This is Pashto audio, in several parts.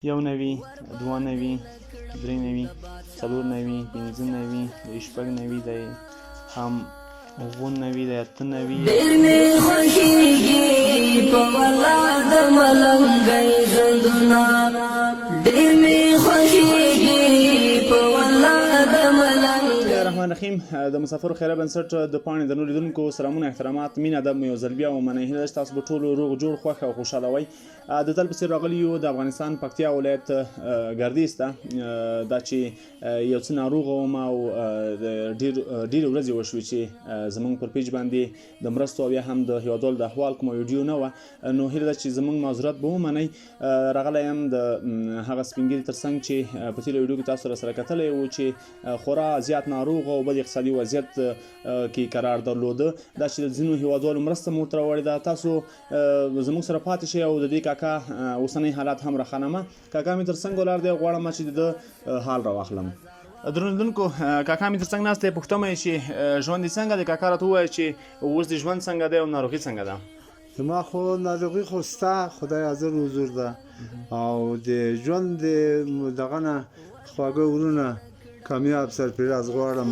91، 92، 93، 94، 95، دی 96 دی هم 97 دی 98. ډېر مې خوښېږي په ولا د ملنګۍ ژوندونه، ډېر مې خوښېږي په ولا د ملنګۍ. الرحمن الرحیم. د مسافرو خیره بنسټ د پاڼې د نور لیدونکو سلامونه، احترامات، مینه، ادب مو یو ځل بیا ومنئ. هیله ده چې تاسو به ټولو روغ جوړ، خوښ او خوشحاله وئ. د تل په څېر راغلي یو د افغانستان پکتیا ولایت ګردیز ته. دا چې یو څه ناروغه وم او ډېر ډېرې ورځې وشوې چې زمونږ پر پیج باندې د مرستو او یا هم د هیوادوالو د احوال کومه ویډیو نه وه، نو هیله ده چې زمونږ معذرت به ومنئ. راغلی یم د هغه سپینږیري ترڅنګ چې په تېره ویډیو کې تاسو راسره کتلی و چې خورا زیات ناروغ او بد اقتصادي وضعیت کې قرار درلوده. دا چې د ځینو هیوادوالو مرسته مو ورته راوړې ده، تاسو زموږ سره پاتې شئ او د دې کاکا اوسنی حالات هم راخانمه. کاکا مې تر څنګ ولاړ دی، غواړم چې د ده حال راواخلم. درنو لیدونکو، کاکا مې تر څنګ ناست دی، پوښتمه یې چې ژوند یې څنګه دی. کاکا، راته ووایه چې اوس د ژوند څنګه دی او ناروغي څنګه ده؟ زما خو ناروغي خو ستا خدای حاضر حضور ده او د ژوند د دغه نه خواږه ورونه کامیاب سرفراز غواړم،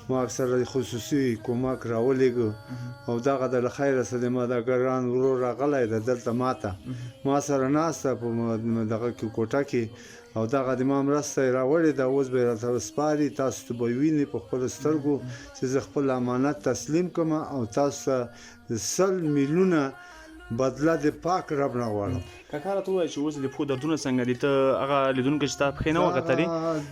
ما سره خصوصي کومک راولېږه او دغه د له خیره سره ما دا ګران ورور راغلی ده دلته ماته ما سره ناسته په دغه کې کوټه کې او دغه د ما مرسته یې راوړې ده. اوس به یې راته وسپاري، تاسو ته به ویني په خپلو سترګو چې زه خپل امانت تسلیم کړم او تاسو ته 100 میلیونه بدله د پاک رب نه غواړم. کاکا، راته ووایه چې اوس د پښو دردونه څنګه دي؟ ته هغه لیدونکی چې تا پښې نه وکتلې.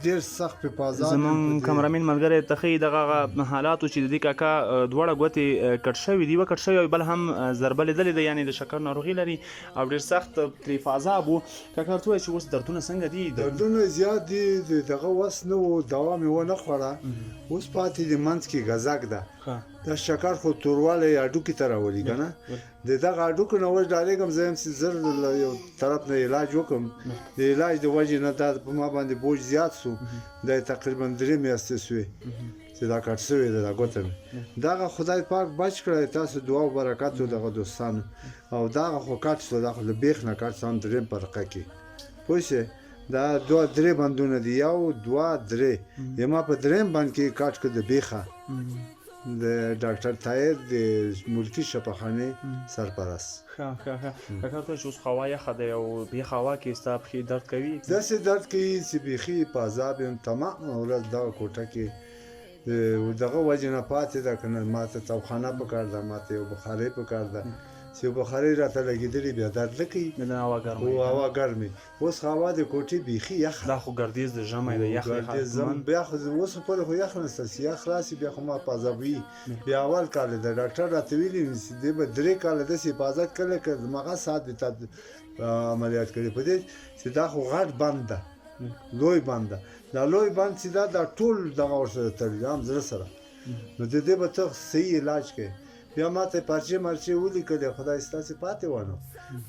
ډېر سخت په پازار. زمونږ کمرامین ملګری ته ښیي دغه هغه حالاتو چې د دې کاکا دواړه ګوتې کټ شوې دي، یوه کټ شوې او بل هم ضربه لیدلې ده، یعنې د شکر ناروغي لري او ډېر سخت ترې په عذاب و. کاکا، راته ووایه چې اوس دردونه څنګه دي؟ دردونه زیات دي، د دغه وس نه و، دوا مې ونه خوړه، اوس پاتې دي، منځ کې ګزک ده. دا شکر خو توروالی هډوکي ته راولي که نه؟ د دغه هډوکو نه اوس ډارېږم زه یم چې زر له یو طرف نه علاج وکړم. د علاج د وجې نه دا په ما باندې بوج زیات سو. دا تقریبا 3 میاشتې سوې چې دا کټ سوې ده دا ګوته مې. دغه خدای پاک بچ کړی، تاسو دعا او برکت و دغه دوستانو او دغه خو کټ سو، دا خو له بیخ نه کټ سو، هم دریم پرقه کې، پوه شې؟ دا دوه درې بندونه دي، یو، دوه، درې. ما په دریم بند کې کټ کړ د بیخه. د ډاکټر طاهر د ملکي شفاخانې سرپرست. ښه ښه ښه. کاکا، ته چې اوس خو هوا یخه دی او په یخه هوا کې ستا پښې درد کوي؟ داسې درد کوي چې بیخي په عذاب یم. تمامه ورځ دغه کوټه کې دغه وجې نه پاتې ده، که نه ماته توخانه پکار ده، ماته یو بخارۍ پکار ده چې یو بخارۍ راته لګېدلې بیا درد نه کوي. د هوا ګرمه. او هوا ګرمې، اوس هوا د کوټې بیخي یخه. دا خو ګردیز د ژمی دی، یخ دی. ګردیز زم بیا خو اوس پورې خو یخ نشته، چې یخ راسي بیا خو ما په عذابوي. بیا اول کال ده، ډاکټر راته ویلي چې دی به 3 کاله داسې حفاظت کړی که مغه ساعت دې تا عملیات کړي په دې چې دا خو غټ بند ده، لوی بند ده. دا لوی بند چې دا ټول دغه ورسره تړلي هم زړه سره، نو د دې به ته صحیح علاج کوې. بیا ما ته پرچې مرچې ولیکلې، خدای ستاسې پاتې ونه.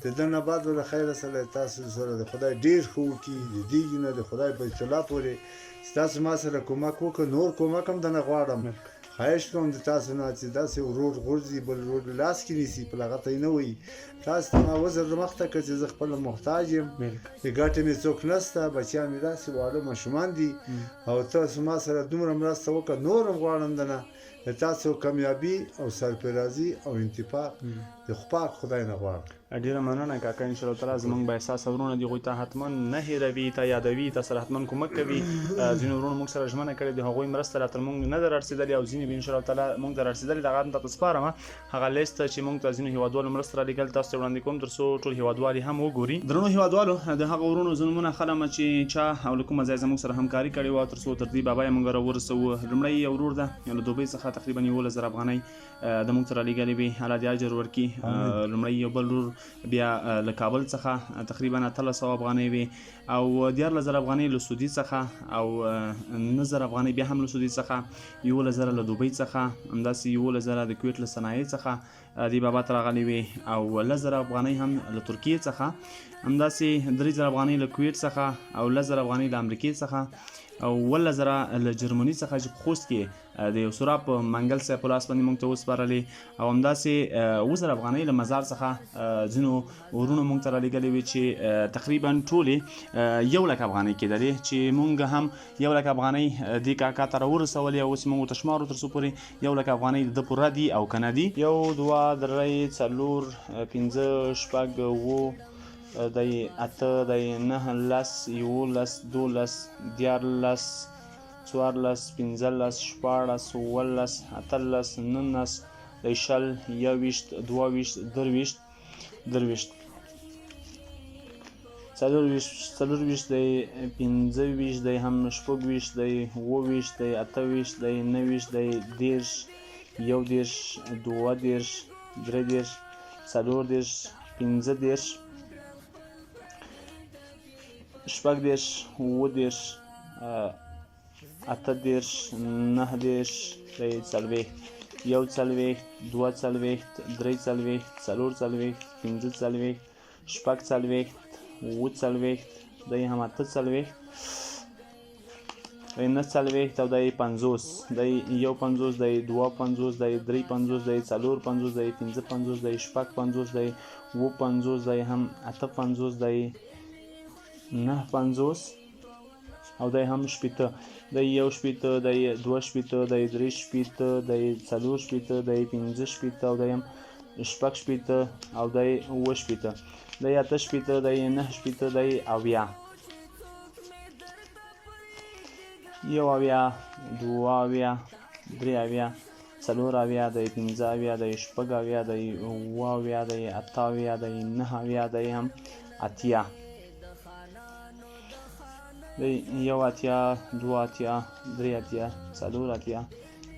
د ده نه بعد به له خیره سره تاسو سره د خدای ډېر ښه وکړي. د دې نه د خدای په اطلاع پورې چې تاسو ما سره کومک وکړ، نور کومک هم درنه غواړم. خواهش کوم د تاسو نه چې داسې ورور غورځي بل ورور لاس کې نیسي، په لغته یې نه وایي. تاسو ته ما وزر مخته کړ چې زه خپله محتاج یم، د ګټې مې څوک نسته، بچیان مې داسې واړه ماشومان دي او تاسو ما سره دومره مرسته وکړه. نور هم غواړم درنه د تاسو کامیابي او سرفرازي او انتفاق د پاک خدای نه غواړم. ډیره مننه کاکا. ان شاء الله تعالی زمونږ با احساس ورونه دي، هغوی ته حتما نه هیروي، تا یادوي، تا سره حتما کومک کوي. ځینو وروڼو موږ سره ژمنه کړې، د هغوی مرسته لا تر موږ نه ده رارسېدلې او ځینې به ان شاء الله تعالی موږ ته رارسېدلې. دغه هم تاته سپارم، هغه لیست چې موږ ته ځینو هیوادوالو مرسته رالیږل، تاسو ته وړاندې کوم تر څو ټول هیوادوال یې هم وګوري. درنو هیوادوالو، د هغو وروڼو زه نومونه اخلم چې چا او له کومه ځایه زموږ سره همکاري کړې وه تر څو تر دې بابا یې موږ راورسوو. لومړی یو ورور ده له دوبۍ څخه، تقریبا 11,000 افغانۍ د موږ سره رالیږلې وې، الله دې اجر ورکړي. لومړی یو بل ورور بیا له کابل څخه تقریبا 1800 افغانۍ وې او 13,000 افغانۍ له سعودي څخه او 9000 افغانۍ بیا هم له سعودي څخه، 11,000 له دوبۍ څخه، همداسې 11,000 د کویټ له صنایع څخه دې بابا ته راغلې وې او 10,000 افغانۍ هم له ترکیې څخه، همداسې 3000 افغانۍ له کویټ څخه او 10,000 افغانۍ له امریکې څخه. 17,000 له جرمني څخه چې په خوست کې د یو سوراب په منګل صاحب په لاس باندې موږ ته وسپارلې او همداسې 7,000 افغانۍ له مزار څخه ځینو وروڼو موږ ته رالیږلې وې چې تقریبا ټولې 1 لک افغانۍ کېدلې چې موږ هم 1 لک افغانۍ دې کاکا ته راورسولې او اوس موږ ورته شمارو تر څو پورې 1 لک افغانۍ د ده پوره دي او که نه دي. 1 2 3 4 5 6 7 دی 8 دی 9 10 11 12 13 14 15 16 17 18 19 دی 20 21 22 23 23 24 دی 25 دی هم 26 دی 27 دی 28 دی 29 دی 30 31 32 33 34 35 36 37 38 39 دی 40 41 42 43 44 45 46 47 دی هم 48 دی 49 او دی 50 دی 51 دی 52 دی 53 دی 54 دی 55 دی 56 دی 57 دی هم 58 دی 59 او دی هم 60 دی 61 دی 62 دی 63 دی 64 دی 65 او دی هم 66 او دی 67 دی 68 دی 69 دی 70 71 72 73 74 دی 75 دی 76 دی 77 دی 78 دی 79 دی هم 80 دی 81 82 83 84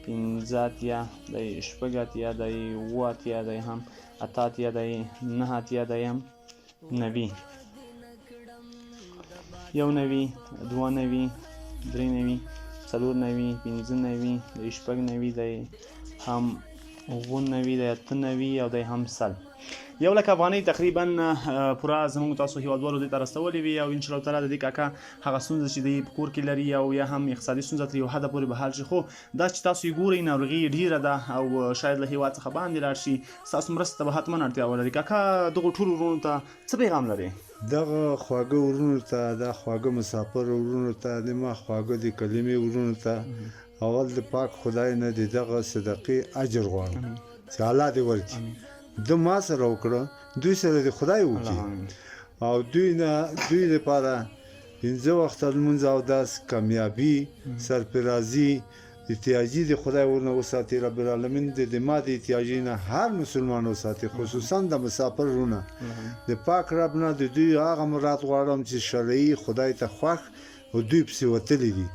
85 دی 86 دی 87 دی هم 88 دی 89 دی هم 90 91 92 93 94 95 دی 96 دی هم 99 دی 98 او دی هم 100. 1 لک افغانۍ تقریبا پوره زموږ تاسو هیوادوالو دې ته رسولې وي او ان شاء الله تعالی د دې کاکا هغه ستونزه چې دی په کور کې لري او یا هم اقتصادي ستونزه تر یو حده پورې به حل شي. خو دا چې تاسو یې ګورئ ناروغي یې ډېره ده او شاید له هیواد څخه باندې لاړ شي، ستاسو مرستې ته به حتما اړتیا ولري. کاکا دغو ټولو وروڼو ته څه پیغام لرې؟ دغه خواږه وروڼو ته، دا خواږه مسافر وروڼو ته، د ما خواږه د کلمې وروڼو ته اول د پاک خدای نه د دغه صدقې اجر غواړم چې الله دې ورکړي. ده ما سره وکړه، دوی سره د خدای وکړي او دوی نه دوی لپاره 5 وخته لمونځ او داس، کامیابي، سرفرازي، احتیاجي د خدای ورنه وساتي. رب العالمین د ما د احتیاجي نه هر مسلمان وساتي، خصوصا د مسافر ورونه. د پاک رب نه د دوی هغه مراد غواړم چې شرعي خدای ته خوښ او دوی پسې وتلي دي.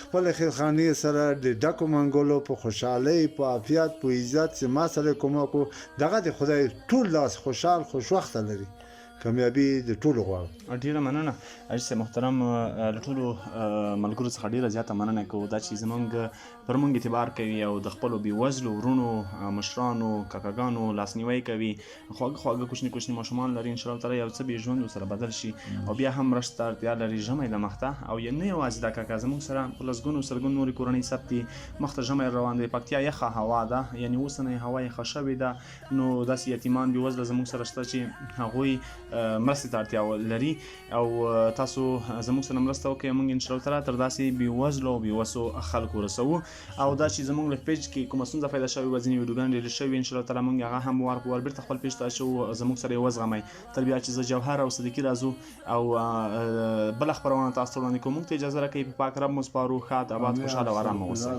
خپل خیرخانې سره د ډکو منګولو په خوشحالۍ، په عافیت، په عزت چې ما سره کومک و، دغه د خدای ټول داسې خوشحال خوشوخته لري. کامیابي د ټولو غواړم. ډېره مننه حاجي صاحب محترم، له ټولو ملګرو څخه ډېره زیاته مننه کوو دا چې زمونږ پر مونږ اعتبار کوي او د خپلو بېوزلو وروڼو، مشرانو، کاکاګانو لاسنیوی کوي. خواږه خواږه کوچني کوچني ماشومان لري، ان شاء الله تعالی یو څه به یې ژوند ورسره بدل شي او بیا هم مرستې ته اړتیا لري. ژمی له مخته او نه یوازې دا کاکا، زمونږ سره په لسګونو سلګونو نورې کورنۍ ثبت دي. مخته ژمی روان دی، پکتیا یخه هوا ده، یعنې اوسنۍ هوا یخه شوې ده، نو داسې یتیمان بېوزله زمونږ سره شته چې هغوی مرستې ته اړتیا لري او تاسو زموږ سره مرسته وکړئ. موږ ان شاء الله تعالی تر داسې بېوزلو او بېوسو خلکو رسوو. او دا چې زموږ له پیج کې کومه ستونزه پیدا شوې وه، ځینې ویډیوګانې ډیلیټ شوې، ان شاء الله تعالی موږ هغه هم وار په وار بېرته خپل پیج ته اچوو. زموږ سره یې وزغمئ تر بیا چې زه جوهر او صدیقي راځو او بله خپرونه تاسو ته وړاندې کوو. موږ ته اجازه راکړئ، په پاک رب مو سپارو. ښاد، آباد، خوشحاله او ارامه اوسئ.